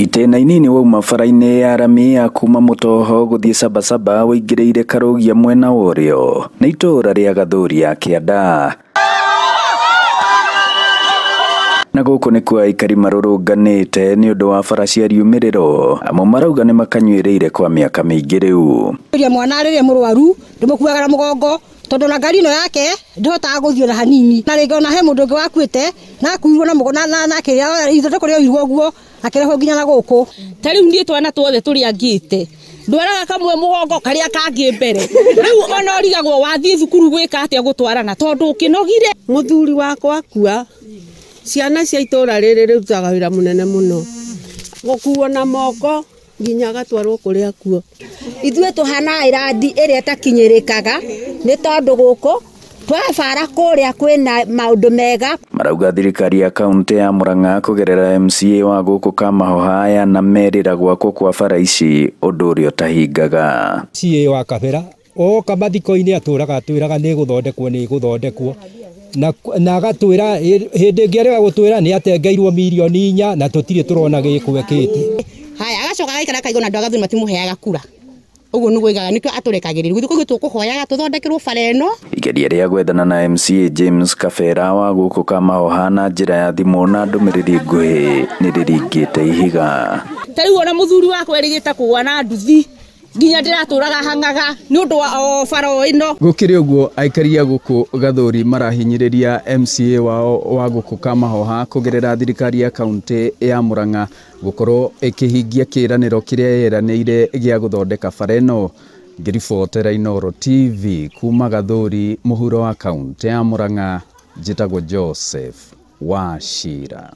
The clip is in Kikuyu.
Itĩna inini wauma bara-inĩ ya rami ya kuma Mũtoho gũthiĩ Sabasaba wĩingĩrĩire Karũgia mwena wa ũrĩo nĩ itũũra rĩa Gathũri ya Kĩanda. Na gũkũ nĩkuo aikari marũrũnganĩte nĩ ũndũ wa bara cia riumĩrĩro, amwe marauga nĩ makanyuĩrĩire kwa mĩaka mĩingĩ rĩu. Rĩrĩa mwana rĩrĩa mũrwaru ndĩmũkuaga na mũgongo tondũ na ngari ĩno yake ndĩhotaga gũthiĩ ona hanini, na rĩngĩ ona he mũndũ ũngĩ wakuĩte na akuirwo na mũgongo na kĩrĩa ithandũkũ rĩoirwo ũguo akĩrehwo nginya na gũkũ. Ta rĩu niĩ twana tuothe tũrĩa ngĩte ndwaraga kamwe mũgongo karĩa kangĩ mbere, rĩu ona ũrigagwo wathiĩ thukuru gwĩka atĩa gũtwarana tondũ ũkĩnogire. Mũthuri wakwa akua, ciana cia itũũra rĩrĩ rĩrutaga wĩra mũnene mũno, gũkuo na moko nginya agatwarwo kũrĩa kuo. Ithuĩ tũhana irandi ĩrĩa ĩtakinyĩrĩkaga nĩ tondũ gũkũ twabara kũrĩa kwĩna maũndũ mega. Marauga thirikari ya kaunti ya Murang'a kũgerera MCA wa gũkũ Kamahoha yanamerĩra gwakwo kwa bara ici ũndũ ũrĩa ũtahingaga. MCA wa Kabera oka mathiko-inĩ atũraga atwĩraga nĩ gũthondekwo nĩ gũthondekwo, na agatwĩra hĩndĩ ĩngĩ arega gũtwĩra nĩ atengeirwo mirioni 4 na tũtirĩ tũrona gĩkwekĩte. Haya, agacoka agaikara akaigua na andũ a Gathuri matimũheaga kura, ũguo nĩguo oigaga, nĩkĩo atũrekagĩrĩria gũthiĩ kũguo tũkũhoyaga tũthondekerwo bara ĩno. Igeria rĩa gwethana na MCA James Kabera wa gũkũ Kamahoha na njĩra ya thimũ na ndũmĩrĩri nguhĩ nĩ rĩringĩte ihiga. Ta rĩu ona mũthuri wakwa erĩgĩte kũgũa na nduthi nginya ndĩratũraga hang'aga nĩ ũndũ wa o bara o ĩno. Gũkĩrĩ ũguo aikari a gũkũ Gathũri marahinyĩrĩria MCA wao wa gũkũ Kamahoha kũgerera thirikari ya kaunti ya Murang'a gũkorwo ĩkĩhingia kĩĩranĩro kĩrĩa yeranĩire gĩa gũthondeka bara ĩno. Ngĩribotera Inooro TV kuma Gathũri mũhuro wa kaunti ya Murang'a, njĩtagwo Joseph Wachira.